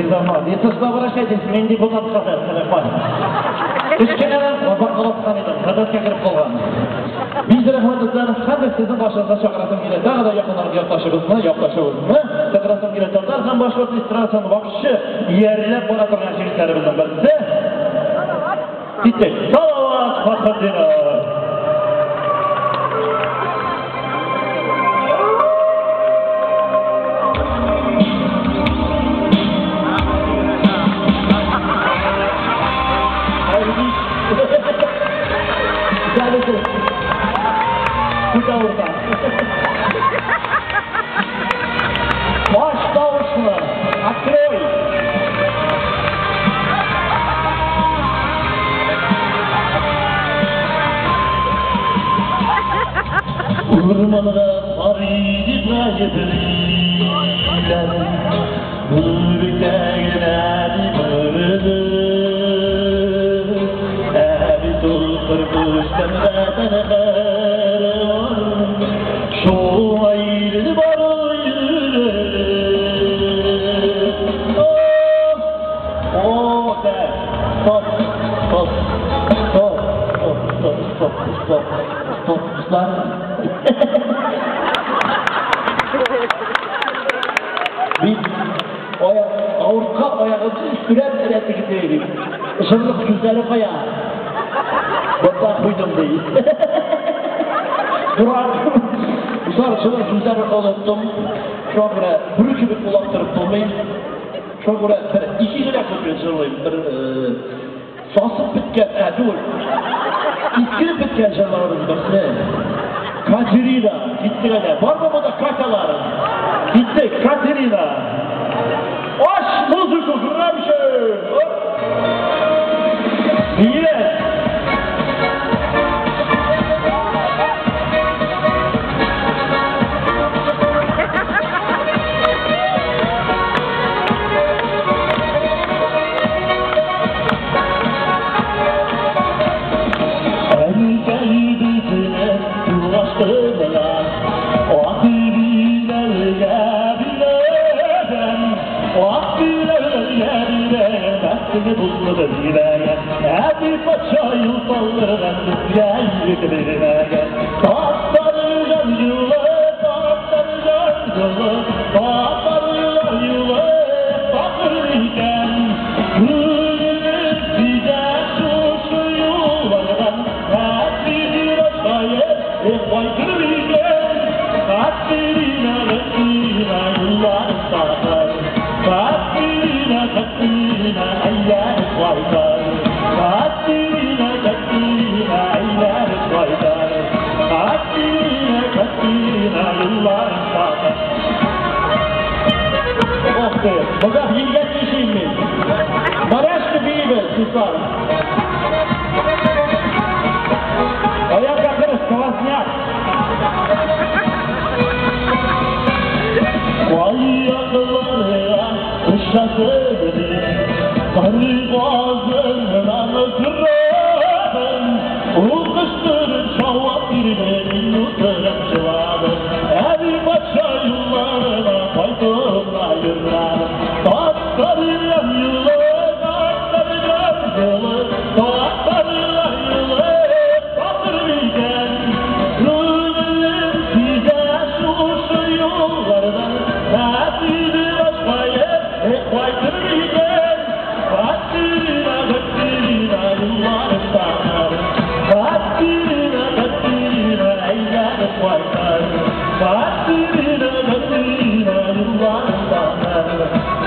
Рәхмәт. Если что, обращайтесь, мин депутат хәзер, рәхмәт. Кечкенәдән бакалаткан идем, гадәткә кереп калган. Бик рәхмәт, дуслар. Хәзер сезнең башыгызга чакырасым килә. Тагы да якынрак якташыбызны чакырасым килә. Татар һәм башкорт эстрадасын вакытчы иярләп бара торган җегетләребезнең берсе. Киттек. Салават Фәтхетдинов. Баш тавышлы, открой! Урманга барый дип гаеплиләр, бүреккә генә дип өрде. Ә бит ул кыркыштан шулай барып йөрде. О, так, стоп, стоп, стоп, стоп, стоп, стоп, стоп, стоп, дуслар. Мин авырткан аягымны өстерәп рәте китерә. Җырлык сүзләре кая? Монда куйдым ди. Дурак. Дуслар, җырлык сүзләрен оныттым. Шуңа күрә бүре кебек улап торып булмый. Шуңа күрә бер ике генә куплет җырлыйм. Бер сасып беткән, ә түгел. Искереп беткән җырларыбыз берсе. Катерина, киттек әнә. Бармы монда Катялар? Киттек, Катерина. Ач музыку громче! Привет! Богат егет кешеме? Барашка бейбез, дуслар. Аякка тырыш, сквозняк. Аякларга ышанып, Каргазынан кырабын, Укыштырып жавап бирдем, утырып жыладым. Әби патша юлларына кайтып йөрдем. Татларым юлы, татларым юлы, татларым юлы, батыр икән. Күңелем сизә шушы юллардан, Әтине башкаеп, кайтыр икән. Катерина, Катерина, юлларым татар. Катерина, Катерина, әйләнеп кайтар. Катерина, Катерина, юлларым татар.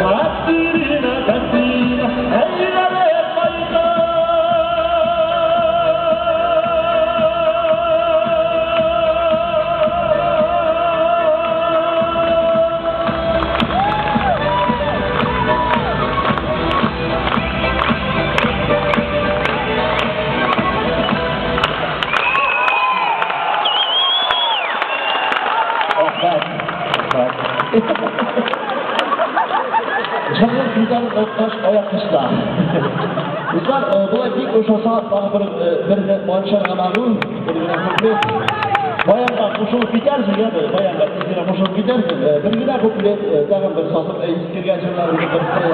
Катерина, Катерина, әйләнеп кайтар. Рәхмәт, рәхмәт. Җырлык сүзләре Сүзләрен оныткач, аяк кысты. Дуслар, болай бик ошаса, тагы бер берне манчарга могу, бер генә куплет. Баянга кушылып китәрсең, яме, баянга тиз генә кушылып китәрсең. Бер генә куплет, тагын бер сасып искергән җырларыбызның берсе.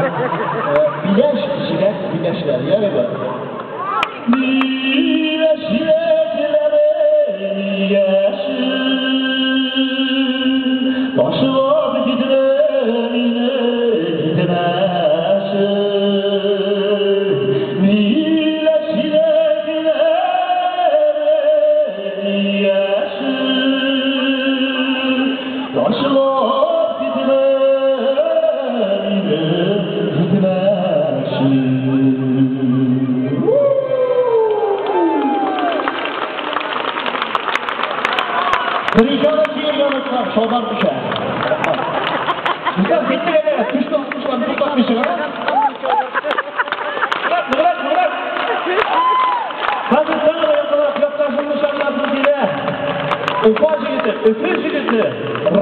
Миләш, җиләк, миләшләр, ярыймы? Миләш җиләкләре яшел, ташлап китмә мине, китмәче. Миләш җиләкләре яшел, ташлап китмә мине, китмәче. Триканы киергә оныткан, чалбар төшә. Рәхмәт. Дуслар, киттек әле, көчле алкышларны туктатмыйча гына. Ныграк, ныграк, ныграк. Хәзер тагы да якынрак якташымны чакырасым килә. Уфа җегете, Өфе җегете,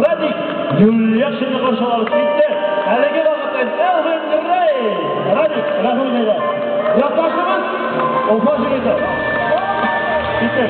Радик Юльякшинны каршы алабыз. Китте. Әлеге вакытта Элвин Грей. Радик, рәхим итегез. Якташыбыз, Уфа җегете. Китте.